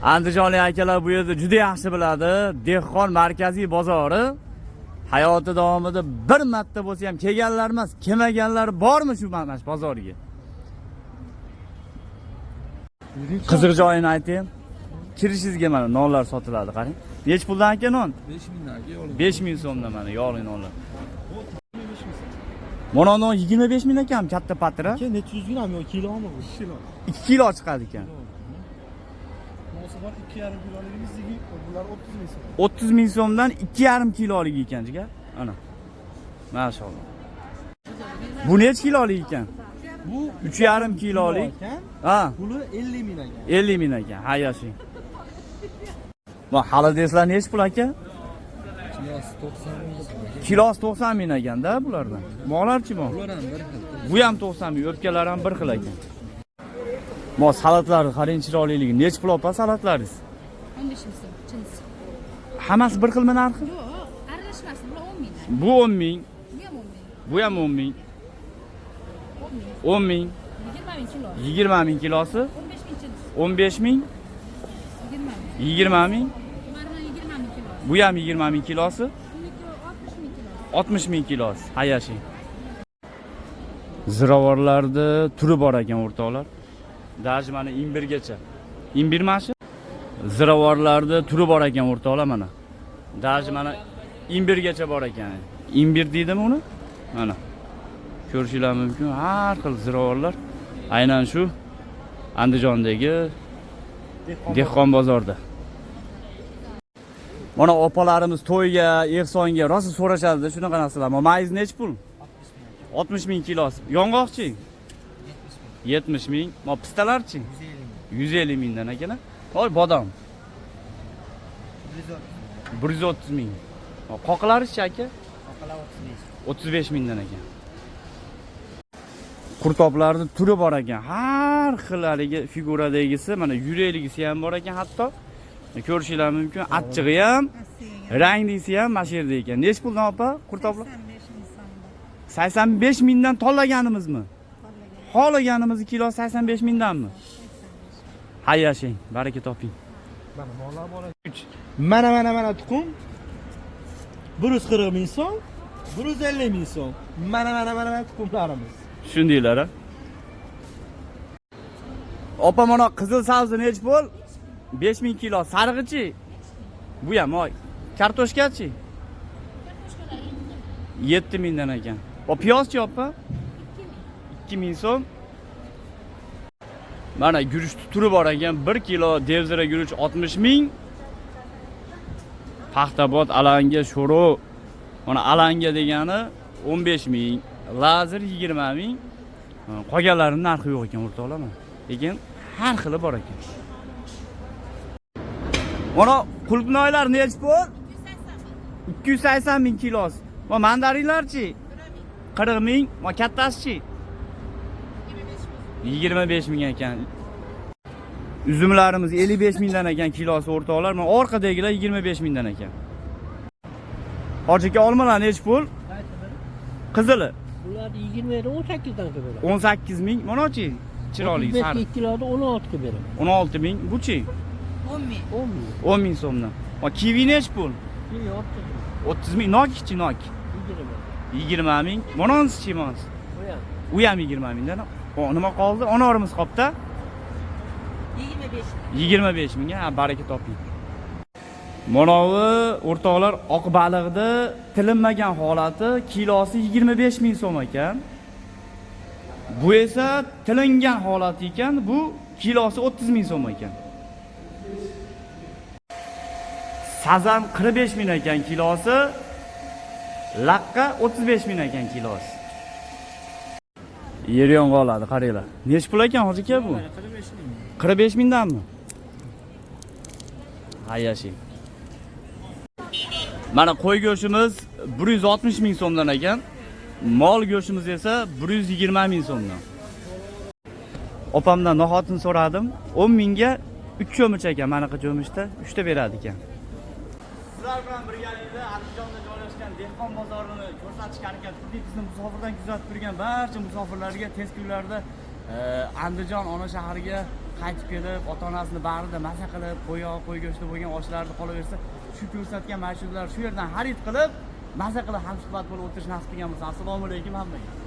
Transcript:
Andijonlik akalar bu yerda juda yaxshi biladi. Dehqon markaziy bozori hayoti davomida bir marta bo'lsa ham kelganlar emas, kelmaganlar bormi shu mana shu bozorga? Qiziq joyini aytayim. Kirishingizga mana nonlar sotiladi, qarang. Nechi puldan aka non? 5 mingdan aka olib. 5000 so'mdan mana yog'li nonlar. Mana non 25 ming ekan katta patira. Aka, necha yuz gramm yo kilomi bu? Kilo. 2 kilo chiqadi ekan. Nosi bor 2,5 kiloligimiz, bular 30 ming so'm. 30 ming so'mdan 2,5 kilolik ekan jigar. Ana. Mashalloh. Bu necha kilolik ekan? Bu 3,5 kilolik. ekan. Ha, Puli 50 ming ekan. 50 ming ekan. Ha, yashang. Bu xolodeslar necha pul aka? Kilosi 90 ming so'm aka. Kilosi 90 ming ekanda bulardan. Moqlarchi bu? Bular ham bir xil. Bu ham 90 ming, o'pkalari ham bir xil ekan. Mo salatlarni qarang chiroyliligi. Necha pul opa salatlaringiz? 15 ming so'm chinisi. Hammasi bir xilmi narxi? Yo'q, aralashmasin, bular 10 mingdan. Bu 10 ming, Bu ham 10 ming. bu ham 10 ming, 10 ming. 10 ming, 20 ming kilo. 20 ming kilosi, 15 ming chinisi. 15 ming, 20 ming. 20 ming, Marmar 20 ming kilo. bu ham 20 ming kilosi, Buniki 60 ming kilo. 60 ming kilosi. Ha, yashang. Ziravorlarni turi bor ekan o'rtoqlar. Даже mana imbirgacha. Imbir mana shu. Ziravorlarni turi bor ekan o'rtoqlar mana. Даже mana imbirgacha bor ekan. Imbir deydimi uni? Mana. Ko'rishinglar mumkin har xil ziravorlar. Aynan shu Andijondagi dehqon bozorida. Mana opalarimiz to'yga, ehsonga rosa so'rashadi shunaqa narsalar. Mayiz nechi pul? 60 ming kilosi. Yong'oqchi? 70 ming. Ma pistalarchi? 150 mingdan ekan. Voy bodom. 130 ming. Qoqilarichi aka? 35 mingdan ekan. Qurtoblarni turi bor ekan. Har xil haligi figuradagisi, mana yurakligisi ham bor ekan hatto. Ko'rishinglar mumkin. Achchig'i ham, ranglisi ham mana shu yerda ekan. Nechi puldan opa qurtoblar? 85 mingdan tanlaganimizmi? Xohlaganimizni kilo 85 mingdanmi? Ha, yashang, baraka toping. Mana mollar bor. Mana mana mana tuxum. 140 ming so'm, 150 ming so'm. Mana mana mana mana tuxumlarimiz. Shundaylar a? Opa mana qizil sabzi nechi pul? 5000 kilo. Sarig'ichi? Bu ham oy. Kartoshkachi? 7000 dan ekan. O piyozchi opa? 2000 so'm. Mana guruch turi bor ekan. 1 kilo devzira guruch 60 ming. Paxtabod, alanga, sho'ro. Mana alanga degani 15 ming, lazer 20 ming. Qolganlarining narxi yo'q ekan o'rtoqlar mana. Lekin har xili bor ekan. Mana qulupnoylar nechi pul? 280 ming kilosi. Va mandarinlarchi? 40 ming. Va kattasichi? 25 ming ekan. Uzumlarimiz 55 mingdan ekan kilosi o'rtoqlar. Mana orqadagilar 25 mingdan ekan. Hoji aka olmalar nechi pul? Qizili Bular 20 18 dan beraman. 18 ming. Manachi chiroyli sariq. 35 kiloda 16 ga beraman. 16 ming. Buchi 10 ming. 10 ming so'mdan. Va kivi nechi pul? Kivi 30 ming. 30 ming. Nokchi nok 20. 20 ming. Manonsichi manonsi? Bu ham. U ham 20 mingdan. O, nima qoldi? Anorimiz qolibdi. 25 mingga. Ha, baraka toping. Manovi o'rtoqlar oq baliqni tilinmagan holati kilosi 25 ming so'm ekan. Bu esa tilingan holati ekan, bu kilosi 30 ming so'm ekan. Sazan 45 ming ekan kilosi, laqqa 35 ming ekan kilosi. Yer yong'oqlarni qaranglar. Nechi pul ekan hoji aka bu? 45 mingdanmi? Ha, yashang. Mana qo'y go'shtimiz 160 ming so'mdan ekan. Mol go'shtimiz esa 120 ming so'mdan. Opamdan nohotini so'radim. 10 mingga 3 cho'mich ekan, manaqa cho'michda 3 ta beradi ekan. Sizlar bilan birgalikda Andijonda joylashgan dehqon bozorini ko'rsatishga harakat qildik. Bizni musofirdan kuzatib turgan barcha musofirlarga tez kunlarda Andijon ona shahriga Qaytib kelib, ota-onasini bag'rida maza qilib, qo'y yog'i, qo'y go'shti bo'lgan oshlarni qolaversa, shu ko'rsatgan mashinalar shu yerdan xarid qilib, maza qilib hamsuhbat bo'lib o'tirish nasib qilgan bo'lsa. Assalomu alaykum hammaga.